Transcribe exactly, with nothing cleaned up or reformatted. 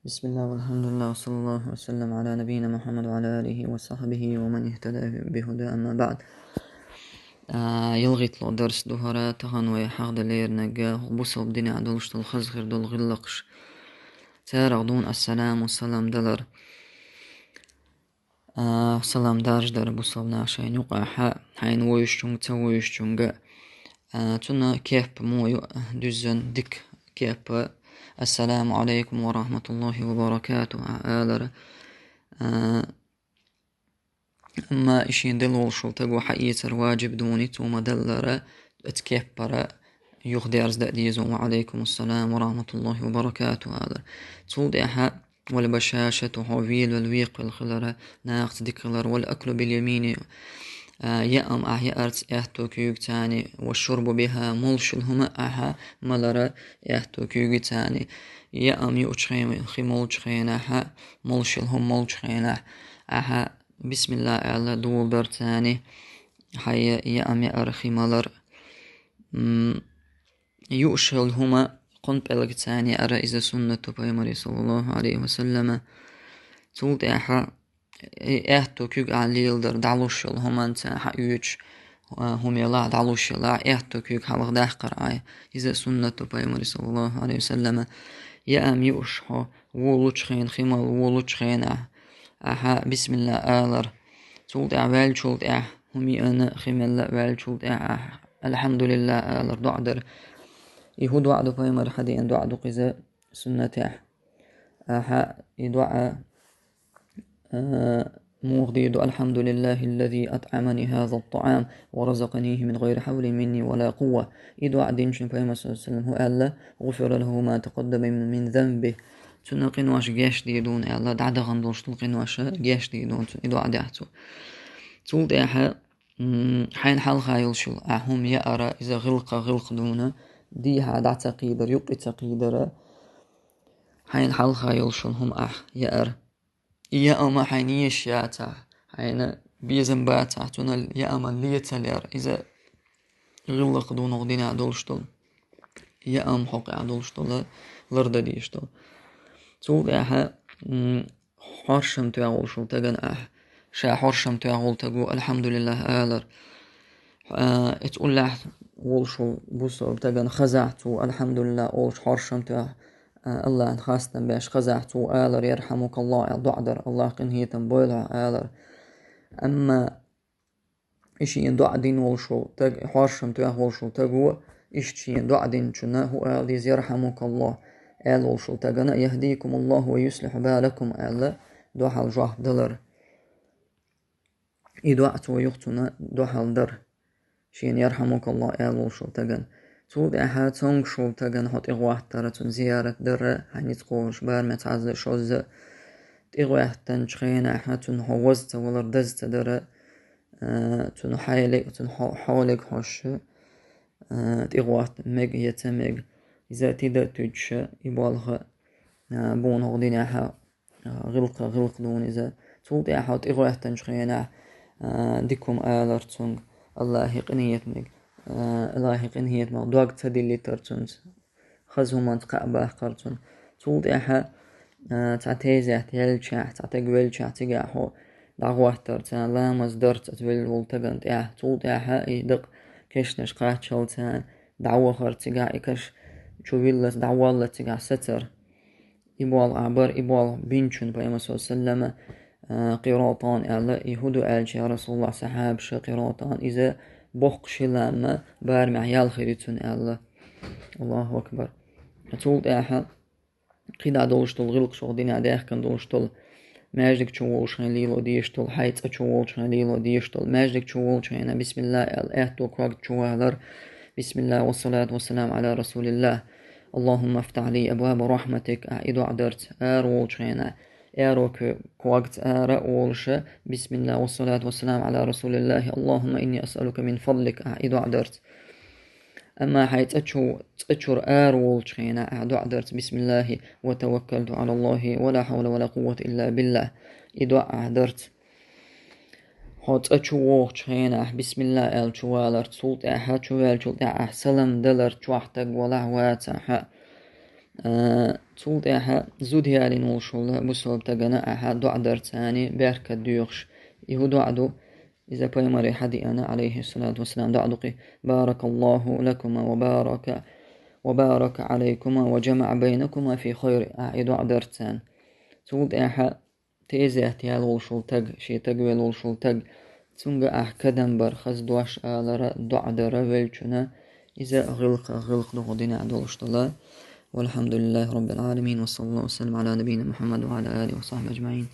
بسم الله والحمد لله وصلى الله وسلم على نبينا محمد وعلى آله وصحبه ومن اهتدى بهداه، أما بعد. А, ялхитло дарс ду хӀара, тахан вай хьахдалернага бусалба динехь долуш долу хаза хир долу гӀиллакхаш. Царах дуна ассаламу, салам далар. А, салам даржадар бусалба нах шайна юкъахь, хьайна вуьйцучуьнга, ца вуьйцучуьнга. А, цунна кеп мо ю, дуьззина дика кеп. Ассаламу алейкум ва рахматуллахи ва баракатух, а, алара. А, амма и шен делла волуш волу таго хьаэцар ваджиб дуна, цо ма-даллара, оцу кеппара юхадерза дан а деза, ва алейкум ассалам ва рахматуллахи ва баракатух, алар. Цул тӀаьхьа, вал башашату, хьо велавелла векхавелла хилара, нахаца дика хилара, вал аклу бил ямини, а, яам ахь яарца аьтту куьйгаца, ва шурбу биха, молуш йолу хӀума ахь малара аьтту куьйгаца, яам юучу хенахь, хи молучу хенахь, молуш йолу хӀума молучу хенахь, ахь бисмилла аьлла, доладарца, хьайн яам яар, хи малар. М, юуш йолу хӀума кхунна пӀелгаца яар, иза суннат ду пайхамаран, саллаллаху алейхи ва саллама. Цул тӀаьхьа, э, аьтту куьг ахь леладар, дӀалуш йолу хӀуманца хьан оьцуш, а, хӀума елахь, дӀалуш елахь, аьтту куьг хьалха даккхар ахь, иза суннат ду пайхамаран, саллаллаху алейхи ва саллама. Яам юуш хьо волучу хенахь, хи мала волучу хенахь, ахь бисмилла алар. Цул тӀаьхьа ваьллачул тӀаьхьа, хӀума еана, хи мелла а ваьллачул тӀаьхьа ахь альхьамдулилла алар, доӀа дар. И хӀун доӀа ду, пайхамаран хьадеана доӀа ду-кх иза суннатехь. Ахь и доӀа, а, муха дийр ду: «Альхьамдулиллахиллази атӀамани хаза ат-таӀам ва разакъанихи мин гӀайри хьавлин минни ва ла къувва». И доӀа динчун пайхамаран, саллаллаху алейхи ва саллам, хӀу аьлла: «ГӀуфира лаху ма такъаддама мин, мин занбихи». Цунна къинош гечдийр дуна аьлла, дӀадахана долуш долу къинош гечдийр дуна цунна, и доӀа дехь цо. Цул тӀаьхьа, м, хьайна хьалха йолуш йолу ахь хӀума яар, иза гӀиллакх, гӀиллакх дуна, дехьа дӀа ца кхийдар, юккъе ца кхийдар, хьайна хьалха йолуш йолу хӀума ахь яар. И яам хьайна езаш яцахь, хьайна безам бацахь, цунна яам ле ца лер, иза гӀиллакх ду хӀокху динехь долуш долу, яам хьокъехь долуш долу, лардан дезаш долу. Цул тӀаьхьа, м, хьоршам тоьхна волуш волу стагана ахь, ша хьоршам тоьхна волу стаго альхьамдулиллах алар. А, эцу уллехь волуш волу бусалба стагана хазахь цо альхьамдулиллах олуш, хьоршам тоьхна, а, Аллахьна хастам беш хазахь цо алар, ярхьамукаллах аьлла, доӀа дар, Аллах къинхетам бойла хьуна алар. Амма и шена доӀа дина волуш волу стаг, хьоршам тоьхна волуш волу стаго, иштта шена доӀа динчунна хӀун ала деза: «Ярхьамукаллах», аьлла волуш волу стагана: «Яхдикумуллаху ва юслиху балакум», аьлла, дуьхьал жоп далар. И доӀа цо юха цунна дуьхьал дар, шена «Ярхьамукаллах» аьлла волуш волу стагана. Цул тӀаьхьа цомгуш волу стагана хьо тӀегӀоттар, цунна зиярат дар, хьан ницкъ кхоьруш, барамехь цхьазза, шозза, тӀегӀоьттинчу хенахь цунна хьо ваза ца валар, даза ца дар, а, цунна хьале-, цунна хьо-, хьоле хьожуш, а, тӀегӀотта мега я ца мега, иза тида туьдуш, и болх, а, буна хӀокху динехь, а, гӀиллакх, гӀиллакх дуна иза. Цул тӀаьхьа хьо тӀегӀоьттинчу хенахь, а, дика хӀума алар цунга, Аллахьан къинхетамах, а, Аллахьан къинхетамах дог ца диллийтар цуьнца, хаза хӀуманца кхаъ баккхар цунна. Цул тӀаьхьа, а, цхьа тезет яьлчахь, цхьа стаг велчахь, цигахь хьо дӀагӀоттар цунна, ламаз дар цунна, оцу велла волу стагана тӀехь. Цул тӀаьхьа и дакъа кешнаш кхаччалц дӀавахар цигахь, и каш чу виллалц дӀаваллалц цигахь сацар. И болх ахь бар, и болх бинчунна пайхамаран, саллаллаху алейхи ва саллама, а, къиратан аьлла, и хӀун ду аьлча, я Расулаллах, сахьабаша, къиратан, иза боккха ши лам барамехь ял хир ю цунна аьлла. Аллаху акбар. Цул тӀаьхьа кхидӀа долуш долу гӀиллакхаш, хӀокху динехь даьхкина долуш долу, маьждиг чу волуш хенахь лело дезаш долу, хьайн цӀа чу волчу хенахь лело дезаш долу, маьждиг чу волчу хенахь бисмилла аьлла, аьтту ког чу валар, бисмилла, вассалату вассаламу аля расулилла, Аллахумма афтахь ли абваба рахматик, ахь и доӀа дарца, ара волчу хенахь, аьрру когца ара а волуш, бисмилла, вассалату вассаламу аля расулиллахи, Аллахумма инни асъалука мин фадлик, ахь и доӀа дарца. Амма хьайн цӀа чу, цӀа чуьра ара волчу хенахь ахь доӀа дарца: «Бисмиллахи ва таваккалту Ӏалаллахи ва ла хьавла ва ла къуввата илла биллах». И доӀа ахь дарца. Хьо цӀа чу вогӀучу хенахь бисмилла аьлла чу валар, цул тӀаьхьа, чу ваьллачул тӀаьхьа ахь салам далар, чохь стаг валахь, вацахь а. А, цул тӀаьхьа зуда ялийна волуш волу бусалба стагана ахьа доӀа дар царна беркат доьхуш. И хӀун доӀа ду? Иза пайхамаре хьадеана, алейхиссалату вассалам, доӀа ду-кх: «Баракаллаху лакума ва барака, ва барака алейкума ва джамаъ байнакума фи хайр». Ахьа и доӀа дар царна. Цул тӀаьхьа тезет яла волуш волу стаг, шен стаг велла волуш волу стаг, цуьнга ахь кадам бар, хаза дош алара, доӀа дара веллачунна, иза гӀиллакх, гӀиллакх ду хӀокху динехь долуш долу. Валхьамдулиллахи Раббил Ӏаламин, ва саллаллаху ва саллам ала набийина Мухаммад ва ала алихи ва сахьбихи аджмаин.